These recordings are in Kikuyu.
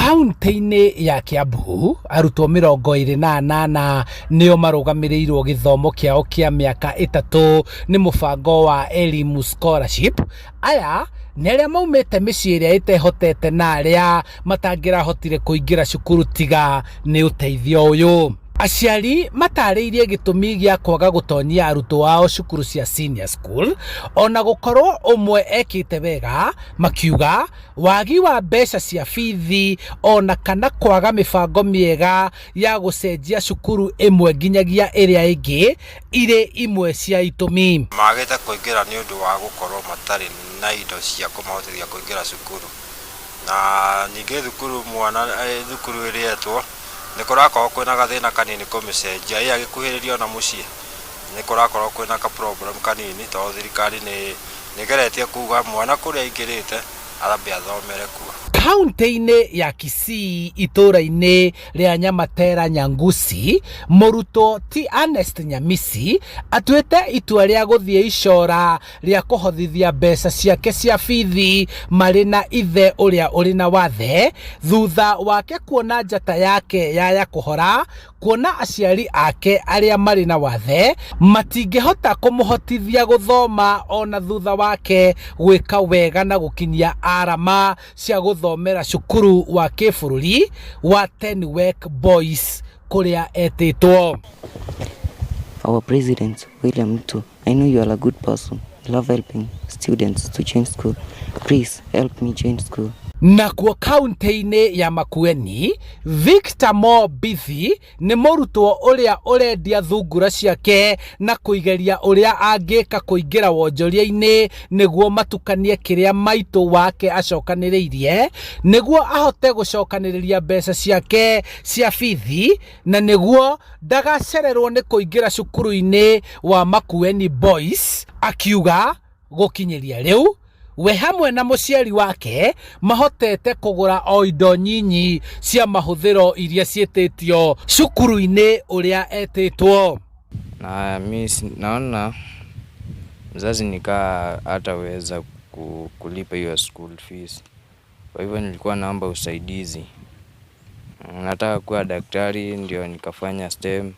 Kaunti-inĩ ya Kiambu, arutwo 28 nĩo marũgamĩrĩirwo gĩthomo kĩao kĩa mĩaka ĩtatũ nĩ mũbango wa Elimu Scholarship. Aya nĩ arĩa maumĩte mĩciĩ ĩrĩa ĩtehotete na arĩa matangĩrahotire kũingĩra cukuru tiga nĩ ũteithio ũyũ. Aciari matarĩirie gĩtũmi gĩa kwaga gũtonyia arutwo ao cukuru cia senior school ona gũkorwo ũmwe ekĩte wega, makiuga wagi wa mbeca cia bithi ona kana kwaga mĩbango mĩega ya gũcenjia cukuru ĩmwe nginyagia ĩrĩa ĩngĩ irĩ imwe cia itũmi. Magĩte kũingĩra nĩ ũndũ wa gũkorwo matarĩ na indo cia kũmahotithia kũingĩra cukuru. Na ningĩ thukuru mwana thukuru ĩrĩa etwo nĩ kũrakorwo kwĩna gathĩna kanini kũmĩcenjia, ĩ agĩkuhĩrĩria ona mũciĩ nĩ kũrakorwo kwĩna ka problem kanini tondũ thirikari nĩ ĩgeretie kuga mwana kũrĩa aingĩrĩte ambe athomere kuo. Kaunti-inĩ ya Kisii itũũra-inĩ rĩa Nyamatera Nyangusi, mũrutwo ti Ernest Nyamisi atuĩte itua rĩa gũthiĩ icora rĩa kũhothithia mbeca ciake cia bithi marĩ na ithe ũrĩa ũrĩ na wathe thutha wake kuona njata yake yaya kũhora kuona aciari ake arĩa marĩ na wathe matingĩhota kũmũhotithia gũthoma ona thutha wake gwĩka wega na gũkinyia arama cia gũthomera cukuru wa kĩbũrũri wa Tenwek Boys kũrĩa etĩtwo. Our president, William Ruto, I know you are a good person. You love helping students to change school. Please help me change school. Nakuo kaunti-inĩ ya Makueni, Victor Mo Bithi nĩ mũrutwo ũrĩa ũrendia thungura ciake na kũigeria ũrĩa angĩka kũingĩra wonjoria-inĩ nĩguo matukanie kĩrĩa maitũ wake acokanĩrĩirie nĩguo ahote gũcokanĩrĩria mbeca ciake cia bithi na nĩguo ndagacererwo nĩ kũingĩra cukuru-inĩ wa Makueni Boys, akiuga gũkinyĩria rĩu we hamwe na mũciari wake mahotete kũgũra o indo nyinyi cia mahũthĩro iria ciĩtĩtio cukuru-inĩ ũrĩa etĩtwo. Na mi naona mzazi nikaa hataweza kulipa hiyo school fees. Kwa hivyo nilikuwa naomba usaidizi. Nataka kuwa daktari ndio nikafanya STEM.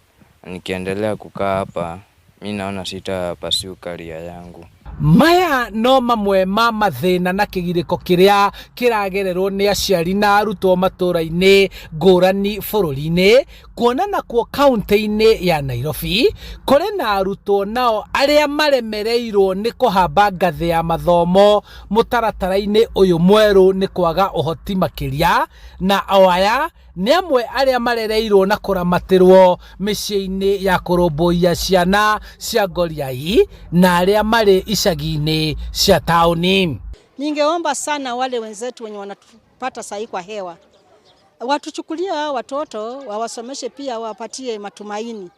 Nikiendelea kukaa hapa mi naona sita pursue career yangu. Maya no mamwe ma mathĩna na kĩgirĩko kĩrĩa kĩragererwo nĩ aciari na arutwo matũra-inĩ ngũrani bũrũri-inĩ, kuona nakuo kaunti-inĩ ya Nairobi kũrĩ na arutwo nao arĩa maremereirwo nĩ kũhamba ngathĩ ya mathomo mũtaratara-inĩ ũyũ mwerũ nĩ kwaga ũhoti makĩria, na o aya nĩ amwe arĩa marereirwo na kũramatĩrwo mĩciĩ-inĩ ya kũrũmbũiya ciana cia ngoriai na arĩa marĩ icagi-inĩ cia taũni. Ningeomba sana wale wenzetu wenye wanatupata sahi kwa hewa watuchukulie hao watoto wawasomeshe, pia wapatie matumaini,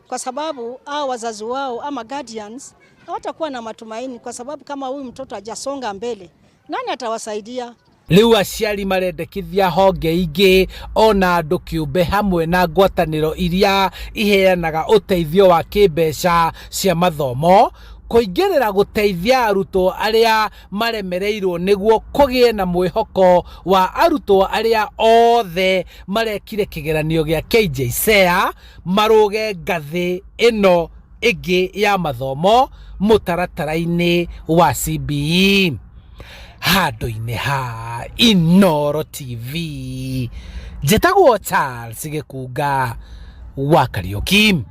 kwa sababu hao wazazi wao ama guardians hawatakuwa na matumaini, kwa sababu kama huyu mtoto hajasonga mbele, nani atawasaidia? Rĩu aciari marendekithia honge ingĩ ona andũ kĩũmbe hamwe na ngwatanĩro iria iheanaga ũteithio wa kĩmbeca cia mathomo kũingĩrĩra gũteithia arutwo arĩa maremereirwo nĩguo kũgĩe na mwĩhoko wa arutwo arĩa othe marekire kĩgeranio gĩa KJSEA marũge ngathĩ ĩno ĩngĩ ya mathomo mũtaratara-inĩ wa CBE. Handũ-inĩ ha Inooro TV, njĩtagwo Charles Gĩkunga wa Kariũki.